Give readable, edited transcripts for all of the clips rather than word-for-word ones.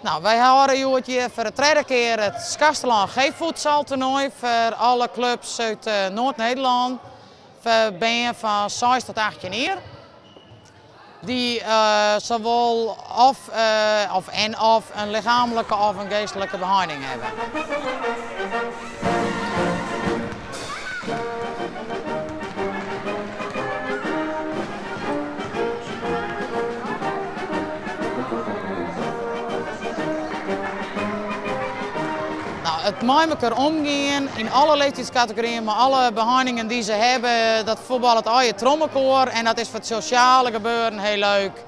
Nou, wy hâlde hjoed hjir foar de tredde kear it Skarsterlân G-futsal toernoai foar alle klups út Noard-Nederlân foar bern fan seis tot 18 jier. Dy sawol of of en of in lichaamlike of in geastlike beheining hawwe. No, it mei mekoar omgean yn alle leeftiidskategoryen mei alle beheiningen dy't se hawwe, dat fuotballet allegear troch mekoar en dat is foar it sosjale gebeuren hiel leuk.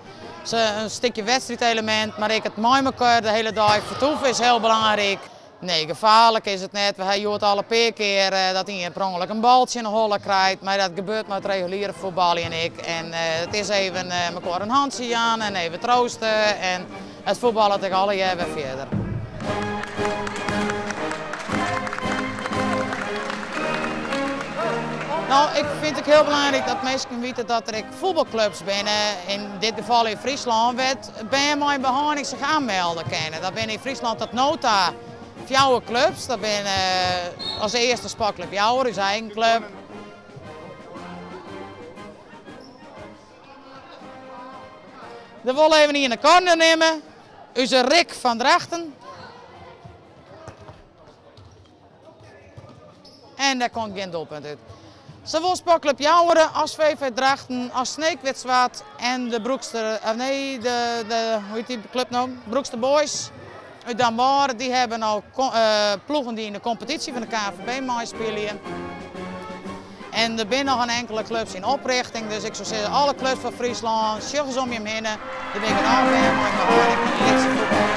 Se in stikje wedstriidelemint, mar ek it mei mekoar de hiele dei fertoeven is hiel belangryk. Nee, gefaarlik is it net. We ha hjoed al in pear kear dat ien per ûngelok in bal tsjin de holle krijt, mar dat gebeurt mei it reguliere fuotbaljen ek. En it is even mekoar in hantsje jaan en even trooste en it fuotballet ek allegear wer fierder. No, ik fyn it ek hiel belangryk dat minsken witte dat der ek fuotbalklups binne, yn dit gefal yn Fryslân, wêr't bern mei in beheining sich oanmelde kinne. Dat binne yn Fryslân tot no ta fjouwer klups. Dat binne as earste Sportklup Joure, ús eigen klup. Der wol even ien de corner nimme, ús Rick fan Drachten. En dêr komt gjin doelpunt út. Sawol Sportklup Joure as VV Drachten as Sneek Wit Swart en de Broekster, of nee, de, de, hoe hjit dy klup no? Broekster Boys út Damwâlde, dy hawwe no ploegen dy't yn de kompetysje fan de KNVB meispylje. En der binne noch in inkele klups yn oprichting, dus ik soe sizze alle klups fan Fryslân, sjoch ris om jim hinne, der binne genôch bern mei in beheining yn lytse fuotbal.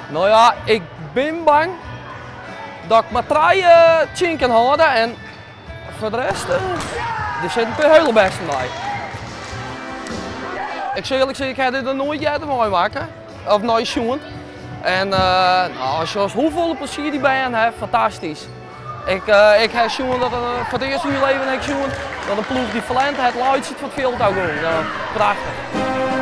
No ja, ik bin bang dat ik mar trije tsjin kin hâlde en foar de rest, der sitte in pear hiele bêsten by. Ik sil earlik sizze, ik ha dit noch noait earder meimakke of nei sjoen. En no, sjochst hoefolle plezier dy bern ha, fantastysk. Ik, ik ha sjoen dat foar it earst yn myn leven ha ik sjoen dat in ploech dy't ferlern hat laitsjend fan it fjild ôf gong. Prachtich.